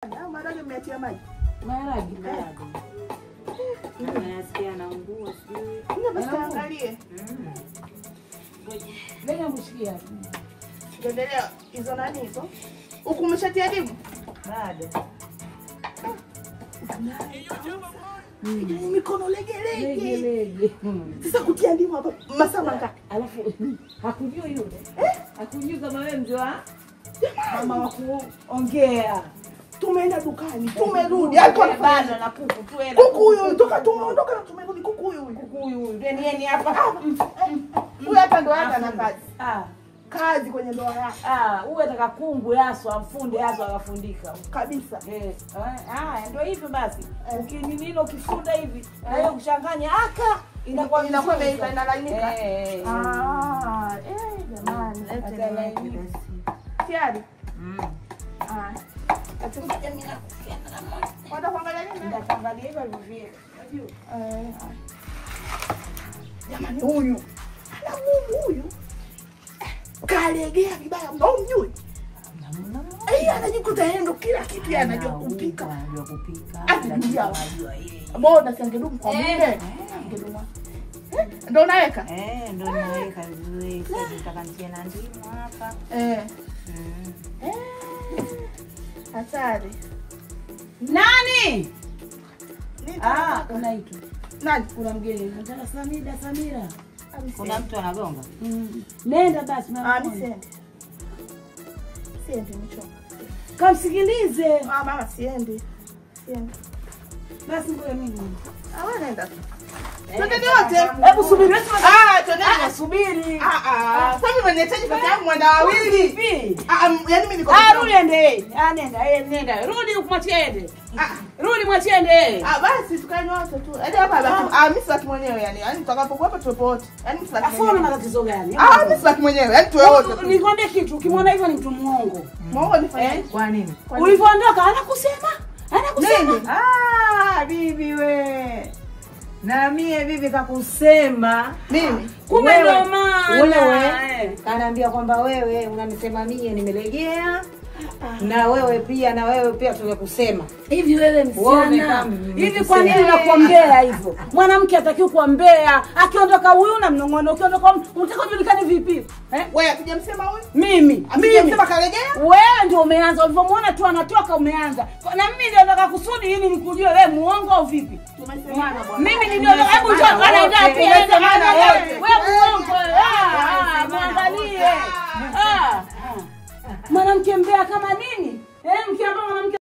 Maharage mmeatia maji. Maharage. Nasikia anaungua sijui. Ndio basi angalie. Leo mshikia. Endelea hizo nani hizo? Huku umeshatia dimu? Bado. Mikono lege lege. Sasa kutia ndimu hapa masaa mangapi? Alafu hakujui yule. Hakujui kama wewe mzee wa mama wa kuongea. Tumeenda dukani, tumerudi. Alikuwa bado na kuku tu hela. Kuku huyu toka tumeondoka na tumerudi kuku huyu. Kuku huyu. Ndio hapa. Huyu hapa ndo hapa na kazi. Kazi kwenye ndoa yako. Huyu ataka kungu yaso amfunde yaso akafundika. Kabisa. Ndio hivyo basi. Ukininilo ukifunda hivi na hiyo kuchanganya aka inakuwa inalainika. Jamani, lete tayari. Atakuja mimi nakufiana na moja. Wanda kuangalia nini? Nitaangalia hivyo alivyo. Jamani huyu. Ana nguvu huyu. Kalegea vibaya mno mjui. Anajikuta yeye ndo kila kitu yeye anajua kupika. Anajua kupika. Anajua yeye. Mbona singedumu kwa mume? Angedumu. Ndio naweka? Ndio naweka vizuri. Sasa nitakantia na ndimu hapa. Hatari. Nani? Unaitwa. Nani? Kuna mgeni. Nataka Samida, Samira. Kuna mtu anagonga? Nenda basi mama. Mimi siendi. Siendi nimechoka. Kamsikilize. Mama siendi. Siendi. Basi ngoja mimi. Wewe nenda tu. Twende wote. Hebu subiri. Twende subiri. Sasa mimi mwenyeji peke yangu mwenda wawili. Yaani mimi niko. Rudi ende. Nenda, nenda. Rudi umwachie ende. Rudi mwachie ende. Basi tukae wote tu. Hadi hapa baki. Mimi sibaki mwenyewe yani. Yaani tutakapokuwa hapa tuwepo wote. Yaani mimi sibaki mwenyewe. Afu una matatizo gani? Mimi sibaki mwenyewe. Yaani tuwe wote. Nikwambie kitu, ukimwona hivyo ni mtu muongo. Muongo nifanye? Kwa nini? Ulivyoondoka anakusema? Anakusema. Bibi we. Na mie bibi kakusema mimi. Kumbe ndo maana wewe kanaambia kwamba wewe unanisema mie nimelegea. Na wewe pia tumekusema. Hivi wewe msichana, hivi kwa nini unakuombea hivyo? Mwanamke hatakiwi kuombea. Akiondoka huyu na mnong'ono, ukiondoka unataka ujulikane vipi? Wewe hatujamsema huyu? Mimi. Hatujamsema kalegea? Wewe ndio umeanza. Ulivyomwona tu anatoka umeanza. Na mimi ndio nataka kusudi ili nikujue wewe muongo au vipi? Tumesemana bwana. Mimi ndio hebu njoo anaenda pia. Wewe muongo. Muangalie. Mwanamke mbea kama nini? Mkiamba mwanamke